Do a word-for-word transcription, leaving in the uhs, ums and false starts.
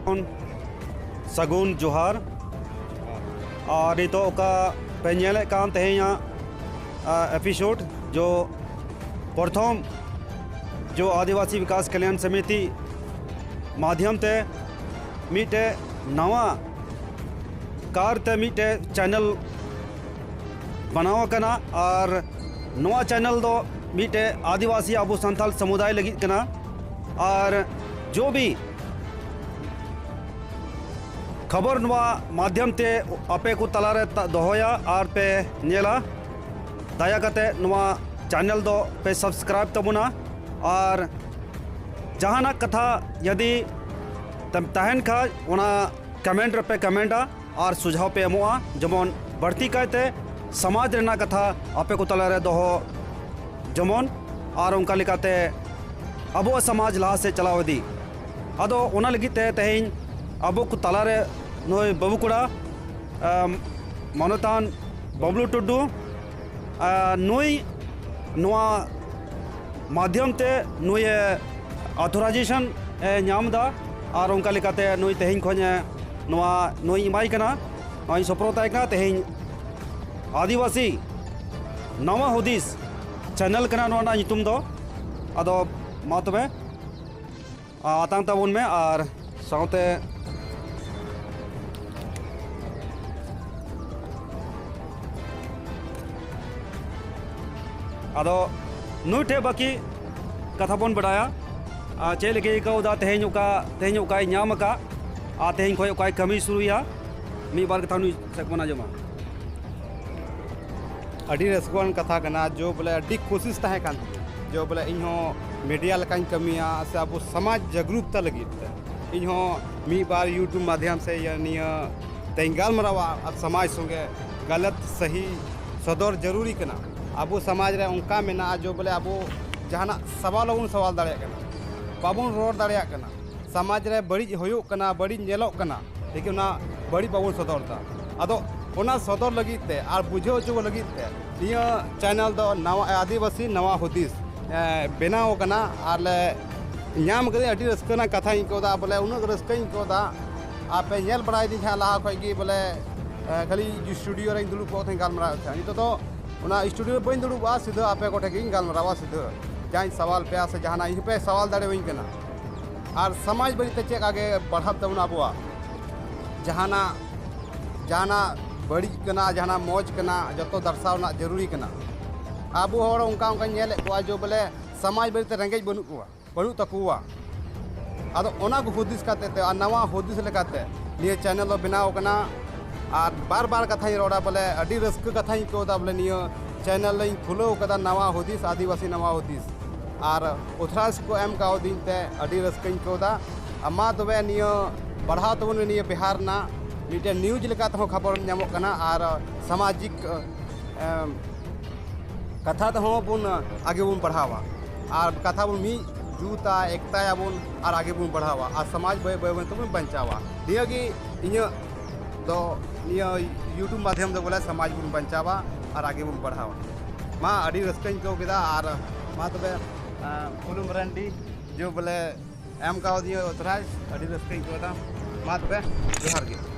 ᱠᱷᱚᱱ ᱥᱟᱹᱜᱩᱱ ᱡᱚᱦᱟᱨ᱾ ᱟᱨ ᱱᱤᱛᱚᱜ ᱚᱠᱟ ᱯᱮ ᱧᱮᱞᱮᱫ ᱠᱟᱱ ᱛᱮᱦᱮᱧᱟᱜ ᱮᱯᱤᱥᱳᱰ, ᱡᱚ ᱯᱨᱚᱛᱷᱚᱢ ᱡᱚ ᱟᱹᱫᱤᱵᱟᱹᱥᱤ ᱵᱤᱠᱟᱥ ᱠᱟᱞᱭᱟᱱ ᱥᱚᱢᱤᱛᱤ ᱢᱟᱫᱷᱭᱚᱢ ᱛᱮ ᱢᱤᱫᱴᱮᱡ ᱱᱟᱣᱟ ᱠᱟᱨ ᱛᱮ ᱢᱤᱫᱴᱮᱡ ᱪᱮᱱᱮᱞ ᱵᱮᱱᱟᱣ ᱟᱠᱟᱱᱟ᱾ ᱟᱨ ᱱᱚᱣᱟ ᱪᱮᱱᱮᱞ ᱫᱚ ᱢᱤᱫᱴᱮᱡ ᱟᱹᱫᱤᱵᱟᱹᱥᱤ ᱟᱵᱚ ᱥᱟᱱᱛᱟᱲ ᱥᱚᱢᱩᱫᱟᱭ ᱞᱟᱹᱜᱤᱫ ᱠᱟᱱᱟ᱾ ᱟᱨ ᱡᱚ ᱵᱤ ᱠᱷᱚᱵᱚᱨ ᱱᱚᱣᱟ ᱢᱟᱫᱷᱭᱚᱢ ᱛᱮ ᱟᱯᱮ ᱠᱚ ᱛᱟᱞᱟᱨᱮ ᱫᱚᱦᱚᱭᱟ ᱟᱨ ᱯᱮ ᱧᱮᱞᱟ᱾ ᱫᱟᱭᱟ ᱠᱟᱛᱮ ᱱᱚᱣᱟ ᱪᱮᱱᱮᱞ ᱫᱚ ᱯᱮ ᱥᱟᱵᱥᱠᱨᱟᱭᱤᱵ ᱛᱟᱵᱚᱱᱟ᱾ ᱟᱨ ᱡᱟᱦᱟᱱᱟᱜ ᱠᱟᱛᱷᱟ ᱡᱩᱫᱤ ᱛᱟᱦᱮᱱ ᱠᱷᱟᱡ, ᱚᱱᱟ ᱠᱚᱢᱮᱱᱴ ᱨᱮᱯᱮ ᱠᱚᱢᱮᱱᱴᱟ ᱟᱨ ᱥᱩᱡᱷᱟᱣ ᱯᱮ ᱮᱢᱚᱜᱼᱟ᱾ ᱡᱮᱢᱚᱱ ᱵᱟᱹᱲᱛᱤ ᱠᱟᱭᱛᱮ ᱥᱚᱢᱟᱡᱽ ᱨᱮᱱᱟᱜ ᱠᱟᱛᱷᱟ ᱟᱯᱮ ᱠᱚ ᱛᱟᱞᱟᱨᱮ ᱫᱚᱦᱚ ᱡᱮᱢᱚᱱ, ᱟᱨ ᱚᱱᱠᱟ ᱞᱮᱠᱟᱛᱮ ᱟᱵᱚᱣᱟᱜ ᱥᱚᱢᱟᱡᱽ ᱞᱟᱦᱟ ᱥᱮᱫ ᱪᱟᱞᱟᱣ ᱤᱫᱤ᱾ ᱟᱫᱚ ᱚᱱᱟ ᱞᱟᱹᱜᱤᱫ ᱛᱮ ᱛᱮᱦᱮᱧ ᱟᱵᱚ ᱠᱚ ᱛᱟᱞᱟᱨᱮ ᱱᱩᱭ ᱵᱟᱹᱵᱩ ᱠᱚᱲᱟ, ᱟᱢ, ᱢᱟᱱᱚᱛᱟᱱ ᱵᱟᱵᱞᱩ ᱴᱩᱰᱩ, ᱟᱨ ᱱᱩᱭ ᱱᱚᱣᱟ ᱢᱟᱫᱷᱭᱚᱢ ᱛᱮ ᱱᱩᱭᱮ ᱟᱛᱷᱚᱨᱟᱭᱡᱮᱥᱚᱱ ᱮ ᱧᱟᱢ ᱮᱫᱟ᱾ ᱟᱨ ᱚᱱᱠᱟ ᱞᱮᱠᱟᱛᱮ ᱱᱩᱭ ᱛᱮᱦᱮᱧ ᱠᱷᱚᱱ ᱮ ᱱᱚᱣᱟ ᱱᱩᱭ ᱮᱢᱟᱭ ᱠᱟᱱᱟ, ᱱᱚᱣᱟᱧ ᱥᱚᱯᱨᱚᱛᱟᱭ ᱠᱟᱱᱟ᱾ ᱛᱮᱦᱮᱧ ᱟᱹᱫᱤᱵᱟᱹᱥᱤ ᱱᱟᱣᱟ ᱦᱩᱫᱤᱥ ᱪᱮᱱᱮᱞ ᱠᱟᱱᱟ ᱱᱚᱣᱟ ᱨᱮᱱᱟᱜ ᱧᱩᱛᱩᱢ ᱫᱚ᱾ ᱟᱫᱚ ᱢᱟ ᱛᱚᱵᱮ, ᱟ, ᱟᱛᱟᱝ ᱛᱟᱵᱚᱱ ᱢᱮ ᱟᱨ ᱥᱟᱶᱛᱮ ᱟᱫᱚ ᱱᱩᱭ ᱴᱷᱮᱡ ᱵᱟᱹᱠᱤ ᱠᱟᱛᱷᱟ ᱵᱚᱱ ᱵᱟᱰᱟᱭᱟ᱾ ᱟ, ᱪᱮᱫ ᱞᱮᱠᱟᱭ ᱟᱹᱭᱠᱟᱹᱣ ᱮᱫᱟ ᱛᱮᱦᱮᱧ, ᱚᱠᱟ, ᱛᱮᱦᱮᱧ ᱚᱠᱟᱭ ᱧᱟᱢ ᱟᱠᱟᱫ ᱟᱨ ᱛᱮᱦᱮᱧ ᱠᱷᱚᱱ ᱚᱠᱟᱭ ᱠᱟᱹᱢᱤ ᱥᱩᱨᱩᱭᱟ, ᱢᱤᱫ ᱵᱟᱨ ᱠᱟᱛᱷᱟ ᱱᱩᱭ ᱥᱮᱫ ᱵᱚᱱ ᱟᱸᱡᱚᱢᱟ᱾ ᱟᱹᱰᱤ ᱨᱟᱹᱥᱠᱟᱹᱣᱟᱱ ᱠᱟᱛᱷᱟ ᱠᱟᱱᱟ, ᱡᱮ ᱵᱚᱞᱮ ᱟᱹᱰᱤ ᱠᱳᱥᱤᱥ ᱛᱟᱦᱮᱸ ᱠᱟᱱ ᱛᱤᱧᱟᱹ ᱡᱮ ᱵᱚᱞᱮ ᱤᱧᱦᱚᱸ ᱢᱤᱰᱤᱭᱟ ᱞᱮᱠᱟᱧ ᱠᱟᱹᱢᱤᱭᱟ ᱥᱮ ᱟᱵᱚ ᱥᱚᱢᱟᱡᱽ ᱡᱟᱜᱽᱨᱩᱠᱛᱟ ᱞᱟᱹᱜᱤᱫ ᱛᱮ ᱤᱧᱦᱚᱸ ᱢᱤᱫ ᱵᱟᱨ YouTube ᱢᱟᱫᱷᱭᱚᱢ ᱥᱮ ᱤᱭᱟᱹ ᱱᱤᱭᱟᱹ ᱛᱮᱧ ᱜᱟᱞᱢᱟᱨᱟᱣᱟ ᱟᱨ ᱥᱚᱢᱟᱡᱽ ᱥᱚᱸᱜᱮ ᱜᱟᱞᱟᱛ ᱥᱟᱹᱦᱤ ᱥᱚᱫᱚᱨ ᱡᱟᱹᱨᱩᱨᱤ ᱠᱟᱱᱟ᱾ ᱟᱵᱚ ᱥᱚᱢᱟᱡᱽ ᱨᱮ ᱚᱱᱠᱟ ᱢᱮᱱᱟᱜᱼᱟ ᱡᱮ ᱵᱚᱞᱮ ᱟᱵᱚ ᱡᱟᱦᱟᱱᱟᱜ ᱥᱟᱣᱟᱞ ᱵᱟᱵᱚᱱ ᱥᱟᱣᱟᱞ ᱫᱟᱲᱮᱭᱟᱜ ᱠᱟᱱᱟ, ᱵᱟᱵᱚᱱ ᱨᱚᱲ ᱫᱟᱲᱮᱭᱟᱜ ᱠᱟᱱᱟ᱾ ᱥᱚᱢᱟᱡᱽ ᱨᱮ ᱵᱟᱹᱲᱤᱡ ᱦᱩᱭᱩᱜ ᱠᱟᱱᱟ, ᱵᱟᱹᱲᱤᱡ ᱧᱮᱞᱚᱜ ᱠᱟᱱᱟ, ᱞᱮᱠᱤᱱ ᱚᱱᱟ ᱵᱟᱹᱲᱤᱡ ᱵᱟᱵᱚᱱ ᱥᱚᱫᱚᱨ ᱮᱫᱟ᱾ ᱟᱫᱚ ᱚᱱᱟ ᱥᱚᱫᱚᱨ ᱞᱟᱹᱜᱤᱫ ᱛᱮ ᱟᱨ ᱵᱩᱡᱷᱟᱹᱣ ᱦᱚᱪᱚ ᱞᱟᱹᱜᱤᱫ ᱛᱮ ᱱᱤᱭᱟᱹ ᱪᱮᱱᱮᱞ ᱫᱚ ᱱᱟᱣᱟ ᱟᱹᱫᱤᱵᱟᱹᱥᱤ ᱱᱟᱣᱟ ᱦᱩᱫᱤᱥ, ᱮ, ᱵᱮᱱᱟᱣ ᱟᱠᱟᱱᱟ ᱟᱨ ᱞᱮ ᱧᱟᱢ ᱠᱟᱹᱫᱟᱹᱧ, ᱟᱹᱰᱤ ᱨᱟᱹᱥᱠᱟᱹ ᱨᱮᱱᱟᱜ ᱠᱟᱛᱷᱟᱧ ᱟᱹᱭᱠᱟᱹᱣ ᱮᱫᱟ᱾ ᱵᱚᱞᱮ ᱩᱱᱟᱹᱜ ᱨᱟᱹᱥᱠᱟᱹᱧ ᱟᱹᱭᱠᱟᱹᱣ ᱮᱫᱟ᱾ ᱟᱯᱮ ᱧᱮᱞ ᱵᱟᱲᱟᱭᱮᱫᱤᱧ ᱛᱟᱦᱮᱸᱫ ᱞᱟᱦᱟ ᱠᱷᱚᱱ ᱜᱮ, ᱵᱚᱞᱮ ᱮ, ᱠᱷᱟᱹᱞᱤ ᱥᱴᱩᱰᱤᱭᱳ ᱨᱮᱧ ᱫᱩᱲᱩᱵ ᱠᱚᱜ ᱛᱟᱦᱮᱸᱧ ᱜᱟᱞᱢᱟᱨᱟᱣᱮᱫ ᱛᱟᱦᱮᱸᱫ᱾ ᱱᱤᱛᱚᱜ ᱫᱚ ᱚᱱᱟ ᱥᱴᱩᱰᱤᱭᱳ ᱨᱮ ᱵᱟᱹᱧ ᱫᱩᱲᱩᱵᱼᱟ, ᱥᱤᱫᱷᱟᱹ ᱟᱯᱮ ᱠᱚᱴᱷᱮᱱ ᱜᱤᱧ ᱜᱟᱞᱢᱟᱨᱟᱣᱟ᱾ ᱥᱤᱫᱷᱟᱹ ᱡᱟᱦᱟᱸᱧ ᱥᱟᱣᱟᱞ ᱯᱮᱭᱟ ᱥᱮ ᱡᱟᱦᱟᱱᱟᱜ ᱤᱧ ᱦᱚᱸᱯᱮ ᱥᱟᱣᱟᱞ ᱫᱟᱲᱮᱣᱟᱹᱧ ᱠᱟᱱᱟ᱾ ᱟᱨ ᱥᱚᱢᱟᱡᱽ ᱵᱟᱨᱮᱛᱮ ᱪᱮᱫ ᱟᱜᱮ ᱯᱟᱲᱦᱟᱜ ᱛᱟᱵᱚᱱᱟ ᱟᱵᱚᱣᱟᱜ, ᱡᱟᱦᱟᱱᱟᱜ ᱡᱟᱦᱟᱱᱟᱜ ᱵᱟᱹᱲᱤᱡ ᱠᱟᱱᱟ, ᱡᱟᱦᱟᱱᱟᱜ ᱢᱚᱡᱽ ᱠᱟᱱᱟ, ᱡᱚᱛᱚ ᱫᱟᱨᱥᱟᱣ ᱨᱮᱱᱟᱜ ᱡᱟᱹᱨᱩᱨᱤ ᱠᱟᱱᱟ᱾ ᱟᱵᱚ ᱦᱚᱲ ᱚᱱᱠᱟ ᱚᱱᱠᱟᱧ ᱧᱮᱞᱮᱫ ᱠᱚᱣᱟ ᱡᱮ ᱵᱚᱞᱮ ᱥᱚᱢᱟᱡᱽ ᱵᱟᱨᱮᱛᱮ ᱨᱮᱸᱜᱮᱡ ᱵᱟᱹᱱᱩᱜ ᱠᱚᱣᱟ, ᱵᱟᱹᱱᱩᱜ ᱛᱟᱠᱚᱣᱟ᱾ ᱟᱫᱚ ᱚᱱᱟ ᱠᱚ ᱦᱩᱫᱤᱥ ᱠᱟᱛᱮ ᱛᱮ ᱟᱨ ᱱᱟᱣᱟ ᱦᱩᱫᱤᱥ ᱞᱮᱠᱟᱛᱮ ᱱᱤᱭᱟᱹ ᱪᱮᱱᱮᱞ ᱫᱚ ᱵᱮᱱᱟᱣ ᱠᱟᱱᱟ᱾ ᱟᱨ ᱵᱟᱨ ᱵᱟᱨ ᱠᱟᱛᱷᱟᱧ ᱨᱚᱲᱟ, ᱵᱚᱞᱮ ᱟᱹᱰᱤ ᱨᱟᱹᱥᱠᱟᱹ ᱠᱟᱛᱷᱟᱧ ᱟᱹᱭᱠᱟᱹᱣ ᱮᱫᱟ, ᱵᱚᱞᱮ ᱱᱤᱭᱟᱹ ᱪᱮᱱᱮᱞ ᱤᱧ ᱠᱷᱩᱞᱟᱹᱣ ᱠᱟᱫᱟ, ᱱᱟᱣᱟ ᱦᱩᱫᱤᱥ, ᱟᱹᱫᱤᱵᱟᱹᱥᱤ ᱱᱟᱣᱟ ᱦᱩᱫᱤᱥ᱾ ᱟᱨ ᱚᱛᱷᱨᱟᱭᱤᱡᱽ ᱠᱚ ᱮᱢ ᱠᱟᱣᱫᱤᱧ ᱛᱮ ᱟᱹᱰᱤ ᱨᱟᱹᱥᱠᱟᱹᱧ ᱟᱹᱭᱠᱟᱹᱣ ᱮᱫᱟ᱾ ᱟᱨ ᱢᱟ ᱛᱚᱵᱮ ᱱᱤᱭᱟᱹ ᱯᱟᱲᱦᱟᱣ ᱛᱟᱵᱚᱱ ᱢᱮ, ᱱᱤᱭᱟᱹ ᱵᱤᱦᱟᱨ ᱨᱮᱱᱟᱜ ᱢᱤᱫᱴᱮᱱ ᱱᱤᱭᱩᱡᱽ ᱞᱮᱠᱟ ᱛᱮᱦᱚᱸ ᱠᱷᱚᱵᱚᱨ ᱧᱟᱢᱚᱜ ᱠᱟᱱᱟ᱾ ᱟᱨ ᱥᱟᱢᱟᱡᱤᱠ, ᱮᱢ, ᱠᱟᱛᱷᱟ ᱛᱮᱦᱚᱸ ᱵᱚᱱ ᱟᱜᱮ ᱵᱚᱱ ᱵᱟᱲᱦᱟᱣᱟ, ᱟᱨ ᱠᱟᱛᱷᱟ ᱵᱚᱱ ᱢᱤᱫ ᱡᱩᱛᱟ, ᱮᱠᱛᱟᱭᱟᱵᱚᱱ ᱟᱨ ᱟᱜᱮ ᱵᱚᱱ ᱵᱟᱲᱦᱟᱣᱟ, ᱟᱨ ᱥᱚᱢᱟᱡᱽ ᱵᱟᱹᱭ ᱵᱟᱹᱭ ᱵᱟᱹᱭ ᱛᱮᱵᱚᱱ ᱵᱟᱧᱪᱟᱣᱟ᱾ ᱱᱤᱭᱟᱹ ᱜᱮ ᱤᱧᱟᱹᱜ ᱫᱚ, ᱱᱤᱭᱟᱹ YouTube ᱢᱟᱫᱷᱭᱚᱢ ᱛᱮ ᱵᱚᱞᱮ ᱥᱚᱢᱟᱡᱽ ᱵᱚᱱ ᱵᱟᱧᱪᱟᱣᱟ ᱟᱨ ᱟᱜᱮ ᱵᱚᱱ ᱵᱟᱲᱦᱟᱣᱟ᱾ ᱢᱟ, ᱟᱹᱰᱤ ᱨᱟᱹᱥᱠᱟᱹᱧ ᱟᱹᱭᱠᱟᱹᱣ ᱠᱮᱫᱟ᱾ ᱟᱨ ᱢᱟ ᱛᱚᱵᱮ, ᱟᱸ, ᱯᱷᱩᱞᱩ ᱢᱟᱨᱟᱱᱰᱤ ᱡᱮ ᱵᱚᱞᱮ ᱮᱢ ᱠᱟᱣᱫᱤᱧᱟ ᱚᱛᱷᱨᱟᱭᱤᱡᱽ, ᱟᱹᱰᱤ ᱨᱟᱹᱥᱠᱟᱹᱧ ᱟᱹᱭᱠᱟᱹᱣ ᱮᱫᱟ᱾ ᱢᱟ ᱛᱚᱵᱮ, ᱡᱚᱦᱟᱨ ᱜᱮ᱾